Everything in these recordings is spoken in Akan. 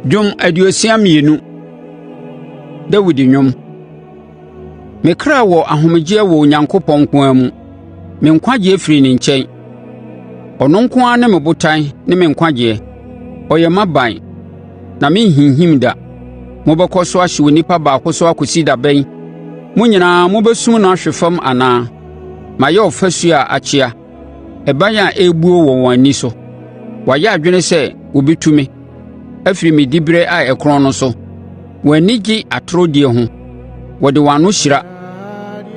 Dwom 62. Dawid dwom. Me kra wɔ ahomegyeɛ wɔ Onyankopɔn nko ara mu; me nkwagyeɛ firi ne nkyɛn. Ɔno nko ara ne me botan ne me nkwagyeɛ; ɔyɛ m'aban, na merenhinhim da. Mobɛkɔ so ahyɛ onipa baako so akɔsi da bɛn? Mo nyinaa mobɛsum no ahwe fam anaa? Mayɛ ɔfasuo a akyea, ɛban a ɛrebuo wɔ wɔn ani so. Wɔayɛ adwene sɛ wɔbɛtu me afiri me diberɛ a ɛkorɔn no so. Wɔn ani gye atorɔdie ho; wɔde wɔn ano hyira,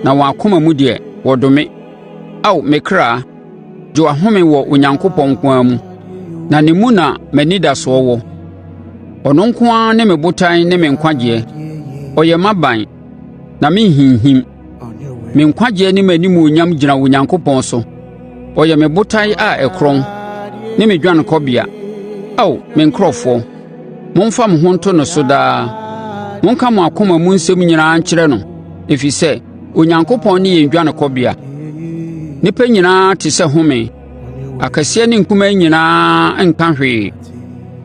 na wɔn akoma mu deɛ, wɔdome. Ao me kra, gye w'ahome wɔ Onyankopɔn nko ara mu, na ne mu na m'anidasoɔ wɔ. Ɔno nko ara ne me botan ne me nkwagyeɛ; ɔyɛ m'aban, na merenhinhim. Me nkwagyeɛ ne m'animuonyam gyina Onyankopɔn so. Ɔyɛ me botan a ɛkorɔn ne me dwanekɔbea. Ao me nkurɔfoɔ, momfa mo ho nto no so daa. Monka mo akoma mu nsɛm nyinaa nkyerɛ no, ɛfiri sɛ Onyankopɔn ne yɛn dwanekɔbea. Nnipa nyinaa te sɛ home; akɛseɛ ne nkumaa nyinaa nka hwee.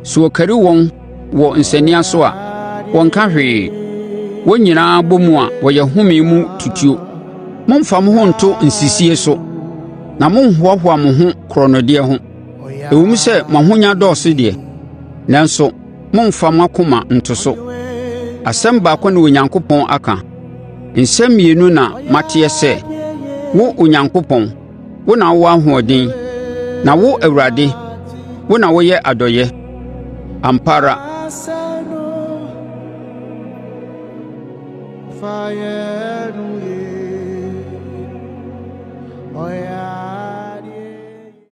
Sɛ wɔkari wɔn wɔ nsania so a, wɔnka hwee; wɔn nyinaa bɔ mu a wɔyɛ home mu tutuo. Mommfa mo ho nto nsisie so na monnhoahoa mo ho korɔnodeɛ ho. Ɛwom sɛ mo ahonya dɔɔso deɛ, nanso mommfa mo akoma nto so. Asɛm baako na Onyankopɔn aka, nsɛm mmienu na mateɛ sɛ: Wo Onyankopɔn, wo na wowɔ ahoɔden, na wo Awurade, wo na woyɛ adɔeɛ. Ampa ara,